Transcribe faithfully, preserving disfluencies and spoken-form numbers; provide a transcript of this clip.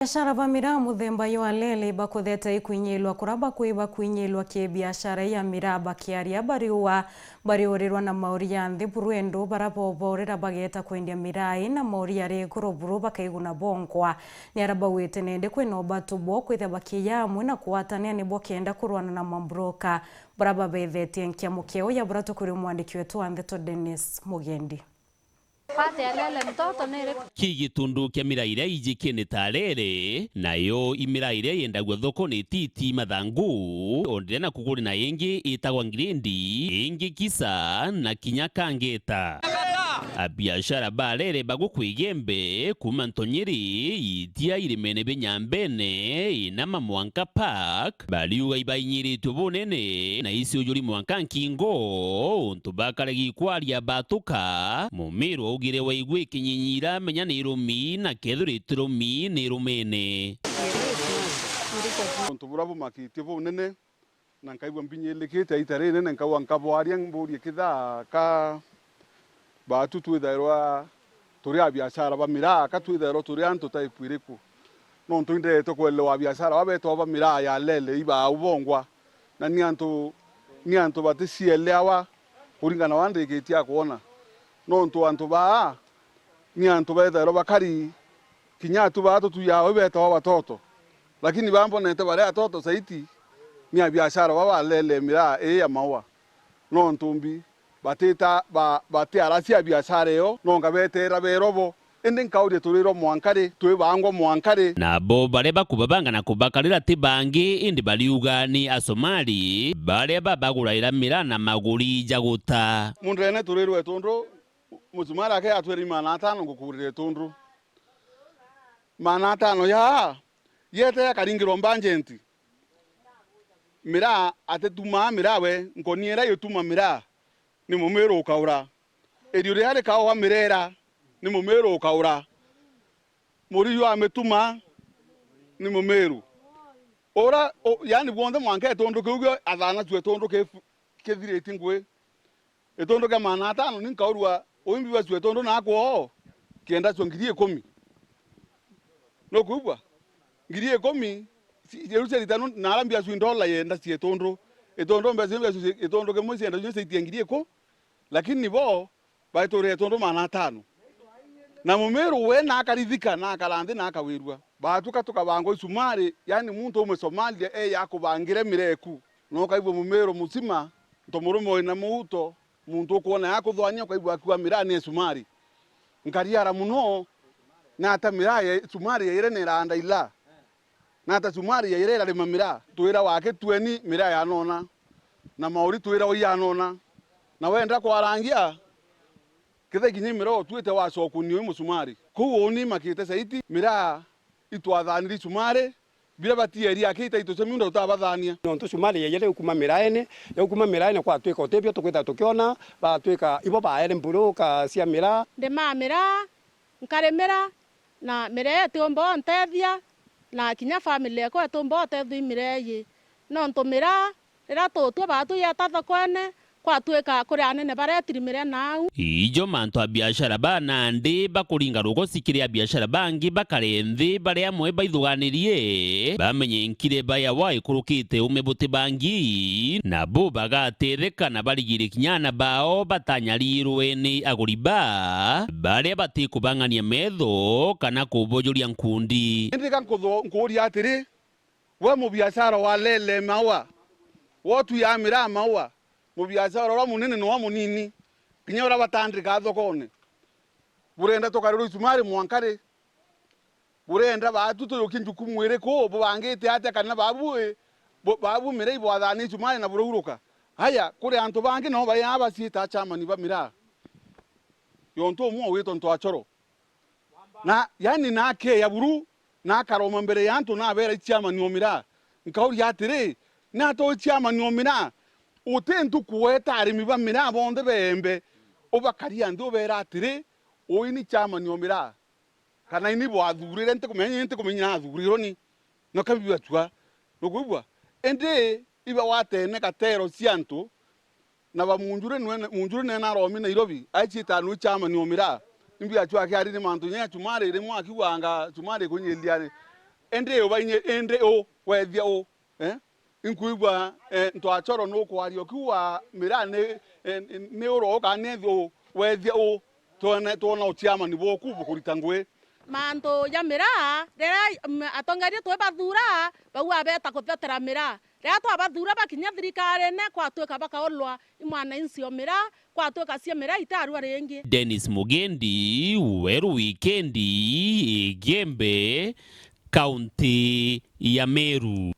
Biashara ba miraa muthemba jwa lele bakutheta ikwinyilwa kuria bakwi bakwinyilwa ki biashara ya miraa bakiaria bariua bariurirwa na mauri ya nthi buru endu bara boborera bageta kwendia miraa ii na mauri ari iguru buru bakaiguna bonkwa. Ni ara bauite nende kwina ubatu bwo kwithia bakiya amwe na kuatania nibo kenda kurwana na mambroka bara babethetie nkia mukeo ya bura tukwirwa mwandiki wetu wa ndeto Dennis Mugendi. Pate ya lele mtoto ni iriku? Ki gitundu kia miraa iria ijikene ta lele, nayo i miraa iria yendagua thoko ni titi mathangu, o ndire na kuguri na ingi itagwa ngirindi, ingi kisa, na kinya kangeta. Abiashara ba lele ba guku Igembe, kuma Ntonyiri, itia irimene bi Nyambene, Inama mwanka Park, bariuga ibainyiritue bunene na iciujuri mwanka nkingo, untu bakaregi kwaria batuka. Mumiru augire waigua ikinyinyira, menya ni irumi, na kethirwa itirumi, ni irumene. Untu buria bumakitie bunene, na nkaigua mbinyilikite ita rinene, nkauga nkabwaria mburie kithaa ka baatu twithairwa turi abiashara ba miraa, ka twithairwa turi antu type iriku? Nontu indete kwelewa abiashara ba betwa ba miraa ya lele ibaau bongwa, na ni antu, ni antu baticieleawa kuringana na uria ndikitie akwona. Nontu antu baa ni antu bethairwa bakari kinya atu baa tutuyawe betawa batoto, lakini baa mbonete bari atoto zaidi ni abiashara baa balele miraa ii ya maua. Nontu mbi batita, ba, batiaracia biashara iyo, nonga beteera berobo. Indi nkauria turirwa mwanka ri, twibangwa mwanka ri? Nabo baria bakubabanga na kubakarira ti bangi, indi bariuga ni Asomali, baria babaguraira miraa na maguri ja guta. Mundene turirwe tundu, musumari ake atwiri magana atano ngukurire tundu. Magana atano ya, yete yakaringirwa mbanjenti. Miraa atitumaa miraa we, nkoni iria yutuma miraa, ni mumiru ukaura. Irio riria rikaua mirera, ni mumiru ukaura. Muriu amituma, ni mumiru. Ura, u, yani bwonthe mwanka itundu kiu gio athanacua itundu ki, kithiritie ngui. Itundu kia magana atano ni nkaurua, uimbi bacua itundu nakwo kiendacua ngiri ikumi. Nukwigua? Ngiri ikumi, ci-, riu ciaritanwa na aria mbiacua ndola yenda cia itundu. Itundu mbeca iu mbiacua cia itundu kimwe cienda cio ciaitia ngiri iku, lakini bo baitwirire itundu magana atano. Na mumiru we na akarithika, na akara nthi, na akawirua. Batuka tukabangwa icumari, yani muntu ume Somalia eya akubangire mireku. Na ukaigua mumiru mucima, nto murume wina muuto, muntu ukwona ya kuthwania, ukaigua akiuga miraa ni icumari. Nkariara muno, nata miraa ya icumari ya ire ni iranda ila? Nata cumari ya ire irarima miraa? Twira wake tueni miraa yanona, na mauri twira oi yanona. Na wenda kwarangia, kithe kinya miraa utwite wacokunio i mucumari. Kuu uni makite saiti, miraa itwathaniri cumari, biria batieria aki itaito cia miunda tutabathania. Nontu cumari ya ire ukuma miraene, ya ukuma miraene kwatwika utibio tukwita tukiona, batwika ibo baere mburuka cia miraa. Ndimaa miraa, nkarimira, na miraa itiumba untethia, na kinya family ekwa itiumba utethua i miraa iji. Nontu miraa, riria tutua baatu yeta thokone, kwatwika kuri anene baretiri miraa nau. Ijo mantu a biashara ba nandi bakuringa rugoci kiri a biashara bangi bakare nthi bari amwe baithuganirie, bamenye nkire bayawa ikurukite ume buti bangi, nabo bagatetheka na barigire kinya ana bao batanyarirwe ni aguri ba baria batikubang'ania metho kana kubojoria nkundi. Indi ka nkutho-, nkuuria atiri, we mubiashara wa lele maua, wotu ya miraa maua, mubiashara uria munene noa munini, kinya uria batandika thokone, burenda tukarirwa icumari mwanka ri? Burenda baatu tujukie njukumu iriku? Bubangite atia kana babu, i, bu-, babu miraa ibwathani icumari na burauruka? Aya, kuri antu bangi nao bari aa baciita chairman ba miraa. Yontu umwe ugwitwa Ntwachoro. Na, yani, nakeya buru, na akaroma mbere ya antu, na abeera, "I chairman o miraa." Nkauria atiri, "Nata wi chairman o miraa? Uti ntuku weta arimi ba miraa bonthe beembe, ubakaria nthi, ubeera atiri, 'Ui ni chairman o miraa'? Kana ini bwathurire? Ntikumenya, ntikumenya nathurirwe ni. Noka bibacua." Nukwigua? Indi iba watene katero cia antu, na ba Munjuri nwe-, Munjuri nene aromi Nairobi, aiciita nwi chairman o miraa. Imbi acua akiari ni mantu nya cumari, rimwe akiuga anga cumari ikunyiria ri. Indi u bainye, indi u wethia u, eh? Inkwigua, eh, Ntwachoro nukwaria ukiuga miraa ni, eh, ni uro u kana ni nthi u, wethia u, twone, twona uchiamani buku bukurita ngui. Mantu ja miraa, riria, mm, atongeria twibathura, bau abeta kuthetera miraa. Riria twabathura bakinya thirikarine, kwatuika bakaulwa i mwananchi o miraa, kwatuika cia miraa itarua ringi. Dennis Mugendi, Weru Wikendi, Igembe, kaunti ya Meru.